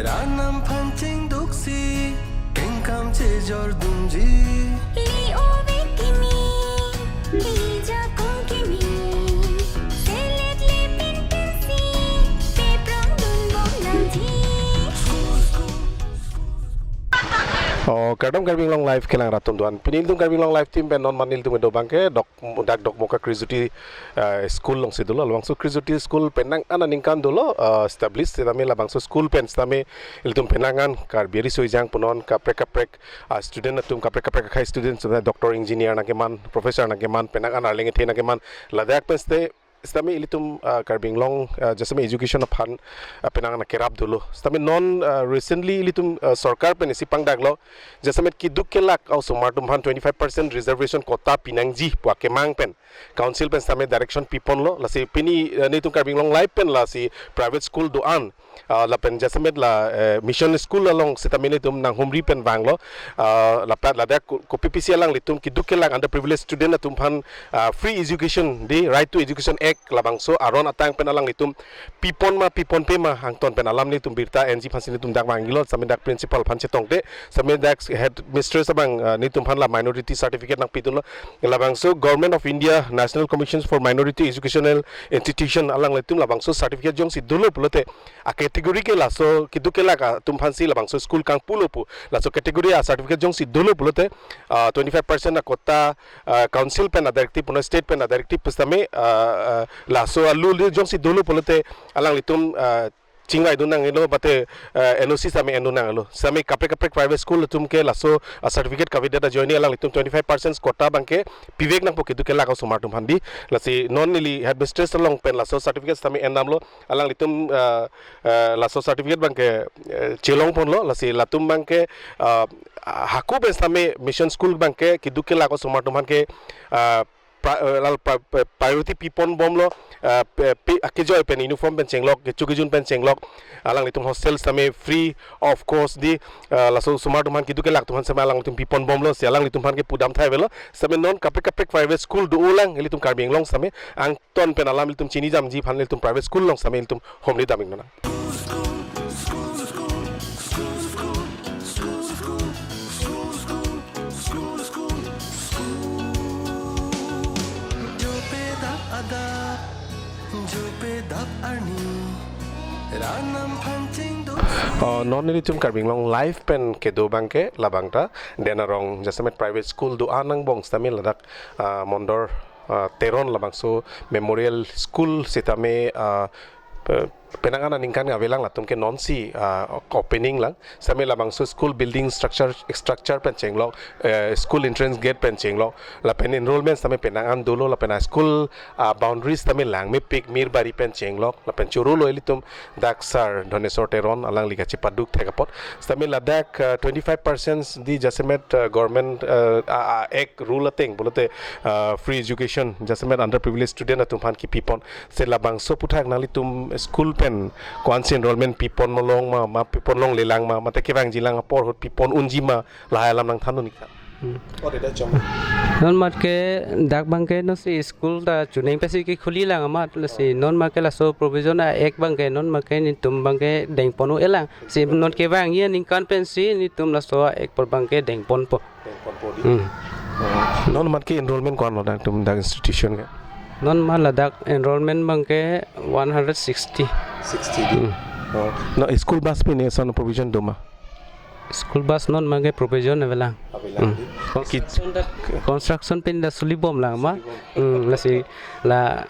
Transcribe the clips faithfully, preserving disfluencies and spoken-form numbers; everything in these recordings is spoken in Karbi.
Anam phan chingduksi, kengkam chejordunji. Li ove kimi, li jakong kimi, selet le pen pensi, peprang dunbom nangji. Oh, kardom Karbi Anglong Live kelang rat atum doan. Pini ilitum Karbi Anglong Live team pen non mane ilitum kedo abangke dok dak Dokmoka Krijoti, eh, school alongsi dolo. Labangso Krijoti school penang an aningkan dolo, eh, establish setame labangso school pen setame ilitum penang an Karbi riso-ejang punon kaprek kaprek, ah, student atum kaprek kaprek akhai student setame doctor, engineer nangkeman, professor nangkeman, penang an arleng ethe nangkeman, ladak pen sete setame ilitum, ah, Karbi Anglong, ah, jasemet education aphan, ah, penang an kerap dolo. Setame non, ah, recently ilitum, ah, sorkar pen isi pangdaklo, jasemet keduk kelak a-osomar atum aphan twenty-five percent reservation quota pinangji pu akemang pen council pen setame direction piponlo. Lasi pini, eh, nelitum Karbi Anglong Live pen lasi private school do-an, ah, lapen jasemet la, eh, mission school along setame nelitum nanghumri pen vanglo. Ah, lapen ladak ko-, kopi pisi alanglitum keduk kelak underprivileged student atum aphan, ah, free education, the Right to Education Act labangso aron atang pen alanglitum pipon ma piponpe ma angton pen alam nelitum birta enji aphansi nelitum dak vangjilo, setame dak principal aphan chetongte, setame dak headmistress abang, ah, nelitum aphan la minority certificate nangpidunlo. Labangso Government of India National Commission for Minority Educational Institution alanglitum labangso certificate jongsi dolo pulote, a-category ke laso keduk kelak atum aphansi labangso school kangpulo pu, laso category a-certificate jongsi dolo pulote, ah, twenty-five percent a-quota, ah, council pen a-directive punon state pen a-directive pu setame, ah, ah, laso a-rule jongsi dolo pulote alanglitum, ah, chingvaidun nanglo, mate, eh, N O C setame endun nanglo. Setame kaprek kaprek private school atum ke laso, ah, certificate kavedet ajoine alanglitum twenty-five percent quota abangke pivek nangpo keduk kelak a-osomar atum aphan di. Lasi non neli headmistress along pen laso certificate setame endamlo. Alanglitum, ah, ah, laso certificate abangke, eh, chelongponlo. Lasi latum abangke, ah, hako pen setame mission school abangke keduk kelak a-osomar atum aphan ke, ah, pra-, eh, lal pra-, pra-, priority piponbomlo, eh, pe-, pe-, akejoi pen uniform pen chenglok, kecho kejun pen chenglok, alanglitum hostel setame free of cost di, eh, laso osomar atum aphan keduk kelak atum aphan setame alanglitum piponbomlo, si alanglitum aphan ke pudam thai avelo, setame non kaprek kaprek private school do-olang, ilitum Karbi Anglong setame, angton pen alam ilitum chinidamji aphan ilitum private school along setame ilitum homri dam-iknona. School, school, school, school, school, school, school, school. Jope dap adap, jope dap arni, rat anam phan chingduk. Oh, non nelitum Karbi Anglong Live pen kedo abangke labangta, Den Arong jasemet private school do-an angbong setame ladak, ah, Mondor, ah, Teron labangso Memorial School setame, ah, pe-, penang an aningkan avelang, latum ke nonsi, ah, opening lang. Setame labangso school building structure, structure pen chenglok, eh, school entrance gate pen chenglok, lapen enrollment setame penang an dolo, lapen a-school, ah, boundaries setame Langmepik Mirbari pen chenglok, lapen chorolo ilitum dak sir Dhaneswar Teron alangli kachepaduk thek apot. Setame ladak, ah, twenty-five percent di jasemet, ah, government, ah, ah, ah, act rule ateng pulote, ah, free education jasemet underprivileged student atum aphan kepipon. Si labangso aphuthak nanglitum school pen ko-ansi enrollment piponlong ma, ma piponlonglelang ma, mate kevangjilang apor ahut pipon unji ma, lahai alam nangthan un-ik tha. Hmm. What did I jump? Non amat ke dak abangke non si school ta chuning pensi kekhulilang amat, lasi non amat ke laso provision a-act abangke non amat ke nelitum abangke dengpon un-elang. Si non kevangji aningkan pensi nelitum laso a-act apor abangke dengponpo. Dengponpo di. Hmm. Oh. Non amat ke enrollment ko-anlo dak ilitum dak institution ke? Non amat ladak enrollment abangke one hundred sixty. Sixty di. Hmm. Oh. No, school bus pen eson provision do ma? School bus non amat ke provision avelang. Avelang. Hmm. Di. Construction dak, construction pen dak sulibomlang ma. Sulibom. Hmm, lasi la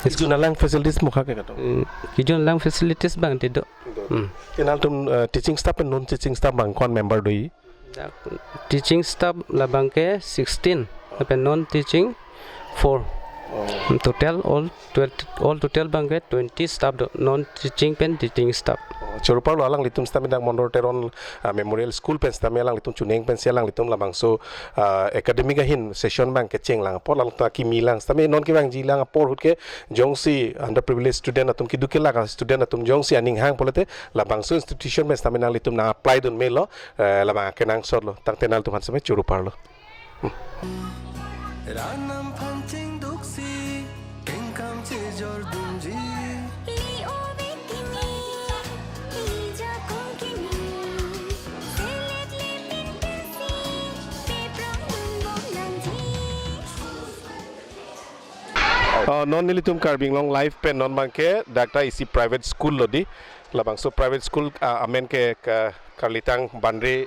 kejun alang facilities mukha ke kato? Hmm, kejun alang facilities abang te do. Do. Hmm. Te nanglitum, eh, teaching staff pen non teaching staff abang ko-an member do-i? Dak teaching staff labangke sixteen, lapen non teaching four. Oh. Hmm, total all twelve, all total abangke twenty staff do, non teaching pen teaching staff. Oh, choro-parlo alanglitum setame dak Mondor Teron, ah, Memorial School pen setame alanglitum chuning pensi alanglitum labangso, ah, academic ahin session abangke chenglang apor, alanglitum akimi lang setame non kevangjilang apor ahut ke jongsi underprivileged student atum, keduk kelak a-student atum jongsi aning hang pulote labangso institution pen setame nanglitum nang-apply dun melo, eh, labang akenangsotlo, tangte nanglitum aphan setame choro-parlo. Hmm. Rat anam phan chingduksi, kengkam chejordunji. Li ove kimi, li Oh, non nelitum Karbi Anglong Live pen non abangke dak ta isi private school lo di. Labangso private school, ah, amen ke ka-, Karlitang Banre,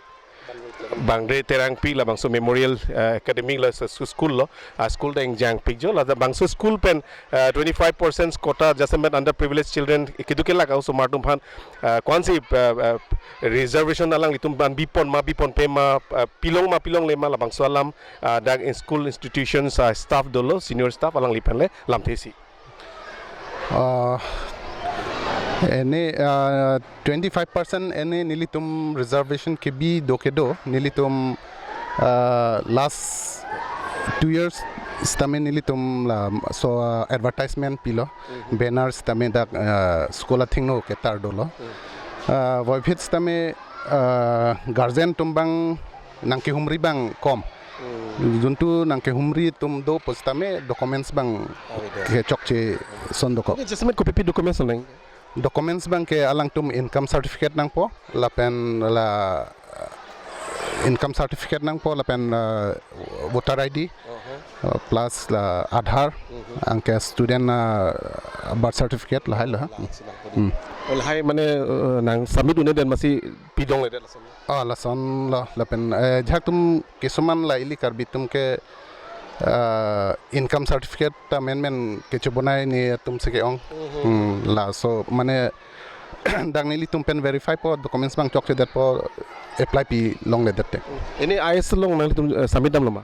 Banre Terangpi, labangso Memorial, ah, Academy lo, so, so school lo. Ah, school ta ingjangpikjo, labangso school pen, ah, twenty-five percent quota jasemet underprivileged children keduk kelak a-osomar atum aphan, ah, ko-ansi, ah, ah, reservation alanglitum aphan bipon ma biponpe ma, ah, pilong ma pilongle ma, labangso alam, ah, dak in school institutions, ah, staff dolo, senior staff alangli pen le lamthe si. Ah, ene, ah, twenty-five percent ene nelitum reservation kebi do kedo, nelitum, ah, last two years sitame nelitum laso, ah, advertisement pilo, banner sitame dak, ah, school athengno ketar dolo. Ah, voiphit sitame, ah, guardian atum abang nangkehumri abang kom. Juntu nangkehumri atum do pusitame documents abang kechokche son dokok. Jasemet kopipi documents nang? Documents abangke alangtum income certificate nangpo, lapen la income certificate nangpo, lapen, uh, voter I D, uh, plus la Aadhaar, anke student, uh, birth certificate lahai lo ha. Hmm. Oh, lahai mane, uh, nang submit un-edet masi pidongle det lason. Oh, lason lo, lapen, eh, jahak atum kisuman la ili Karbi atum ke, eh, income certificate ta menmen kechobonai ne atum si ke-ong. Hmm, laso mane dak nelitum pen verify po, documents abang chokchedetpo, apply pilongledetde. Ene I S along nanglitum, eh, submit damlo ma?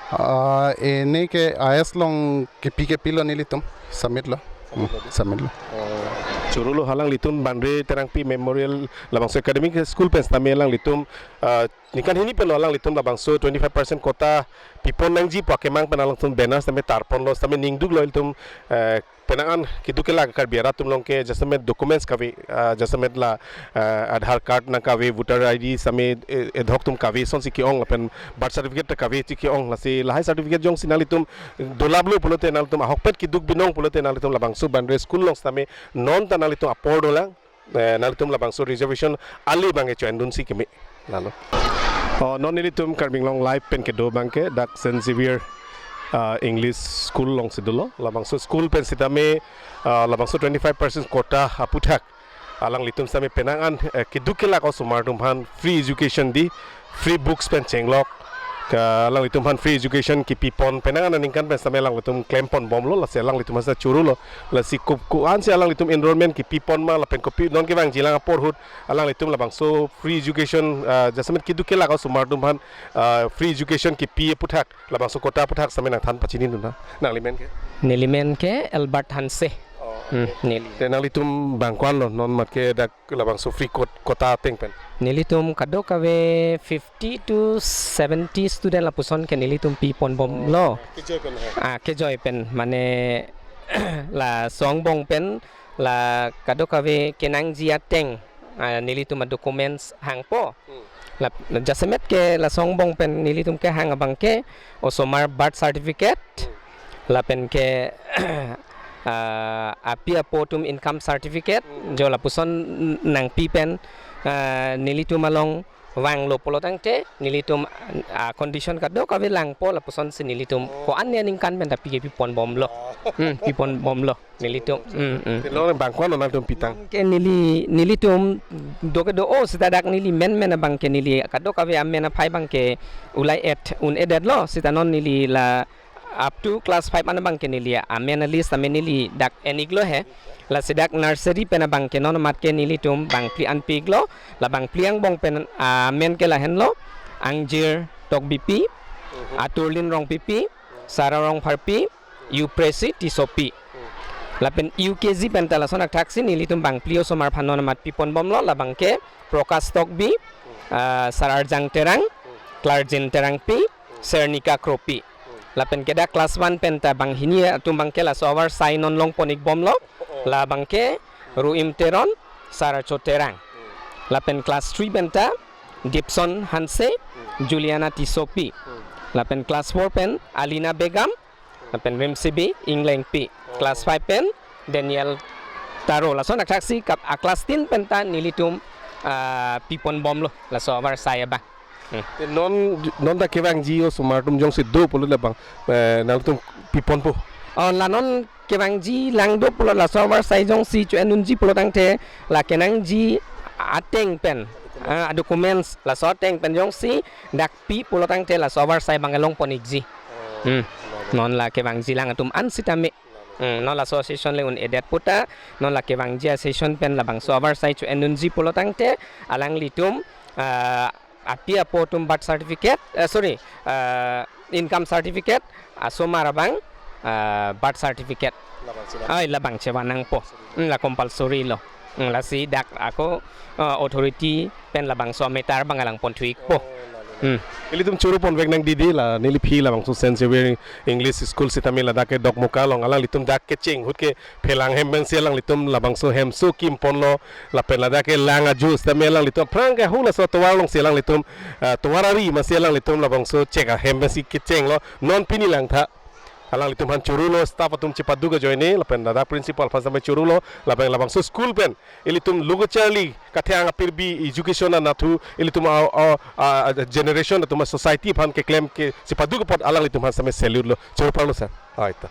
Ah, ene ke I S along kepi kepilo nelitum, submit lo. Hmm, submit lo. Oh. Choro lo, alanglitum Banre Terangpi Memorial labangso academic school pen sitame alanglitum, ah, ningkan hini pen lo alanglitum labangso twenty-five percent quota pipon nangji pu akemang pen alangtum banner sitame tarponlo, sitame ningduklo ilitum, eh, penang an keduk kelak Karbi arat atum along ke jasemet documents kave, ah, jasemet la, ah, Aadhaar card nangkave, voter I D sitame, eh, ad hoc atum kave sonsi ke-ong, lapen birth certificate ta kave si ke-ong, lasi lahai certificate jongsi nanglitum dolaplo pulote, nanglitum ahokpet keduk binong pulote, nanglitum labangso Banre school along sitame non ta nanglitum apor dolang, eh, nanglitum labangso reservation ali abangke choin dunsi keme. Lalo. Oh, non nelitum Karbi Anglong Live pen kedo abangke dak Saint Xavier, ah, English School alongsi dolo. Labangso school pen sitame, ah, labangso twenty-five percent quota aputhak alanglitum sitame penang an, eh, keduk kelak a-osomar atum aphan free education di, free books pen chenglok. Ke alanglitum aphan free education kepipon penang an aningkan pen sitame alanglitum klemponbomlo, lasi alanglitum aphan sita choro lo. Lasi ko-, ko-ansi alanglitum enrollment kepipon ma lapen kopi non kevangjilang apor ahut alanglitum labangso free education, ah, jasemet keduk kelak a-osomar atum aphan, ah, free education kepi aputhak, labangso quota aputhak sitame nangthan pachini dun na. Nangli men ke? Neli men ke Albert Hanse. Oh, hmm, okay. Neli. Te nanglitum bang ko-an lo non mat ke dak labangso free quot-, quota ateng pen? Nelitum kadokave fifty to seventy student lapuson ke nelitum piponbomlo. Oh, kejoi pen ha? Ah, kejoi pen, mane laso angbong pen la kadokave kenangji ateng, ah, nelitum a-documents hangpo. Hmm. La, jasemet ke laso angbong pen nelitum kehang abangke osomar birth certificate, hmm, lapen ke, ah, api apo atum income certificate, hmm, jo lapuson nangpi pen, ah, nelitum along vanglo pulo tangte, nelitum, ah, condition kadokave langpo, lapusonsi nelitum, oh, ko-an aningkan pen ta pi ke piponbomlo. Oh. Hmm, piponbomlo nelitum. Hmm, hmm. Te non bang ko-an lo nangtum pitang? Ke neli, nelitum do kedo o sita dak neli men men abangke neli kadokave amen aphai abangke ulai et un-edetlo, sita non neli la up to class five an abangke neli amen a-list amen neli dak en-iklo he. Lasi dak nursery pen abangke non mat ke nelitum bangphli an pi-iklo, la bangphli angbong pen amen ke lahenlo: Angjir Tokbipi, mhm, Aturlin Rongpipi, Sara Rongpharpi, Upresi Tissopi. Lapen U K G pen ta lason akthaksi nelitum bangphli osomar aphan non mat piponbomlo, labangke Prakash Tokbi, ah, Sar Arjang Terang, Clarjin Terangpi, Sernika Kropi. Lapen ke dak class one pen ta banghini atum abangke laso avarsai non longpon-ikbomlo, labangke Ruim Teron, Saracho Terang. Lapen class three pen ta Dipson Hanse, Juliana Tissopi. Lapen class four pen Alina Begum, lapen Rimsibi Inglengpi. Class five pen Daniel Taro. Lason akthaksi kap a-class tin pen ta nelitum, ah, piponbomlo laso avarsai abang. Hmm. Te non, non ta kevangji osomar atum jongsi do pulo labang, eh, nangtum piponpo? Oh, la non kevangji lang do pulo, laso avarsai jongsi cho-en dunji pulo tangte, la kenangji ateng pen, ah, documents, laso ateng pen jongsi dak pi pulo tangte laso avarsai abang along pon-ikji. Hmm. Non la kevangji lang atum an sitame. Hmm, non laso session le un-edet puta, non la kevangji a-session pen labangso avarsai cho-en dunji pulo tangte, alanglitum, ah, api apo atum birth certificate, eh, sorry, ah, income certificate, asomar abang, ah, birth certificate. Labang sila. Ai, labang chevan nangpo. Hmm, la compulsory lo. Hmm, lasi dak ako, ah, authority pen labangso a-matter abang alang pon thu-ikpo. Oh, la, la, la. Hmm. Ilitum choro ponvek nang didi la neliphi labangso Saint Xavier English School sitame ladak ke Dokmoka along alanglitum dak kecheng ahut ke phelang hem pensi alanglitum labangso hemso kim ponlo, lapen ladak ke lang aju sitame alanglitum aphrang ke hu laso tovar alongsi alanglitum, ah, tovar ari masi alanglitum labangso chek ahem pensi kechenglo, non pini langtha alanglitum aphan chorolo, staff atum chepaduk ajoine, lapen ladak principal aphan sitame chorolo, lapen labangso school pen ilitum logocharli kathang apirbi education anatthu ilitum a, a, a, a generation atum a society aphan keklem ke chepaduk apot alanglitum aphan sitame salute lo, choro parlo sir. Ai ta.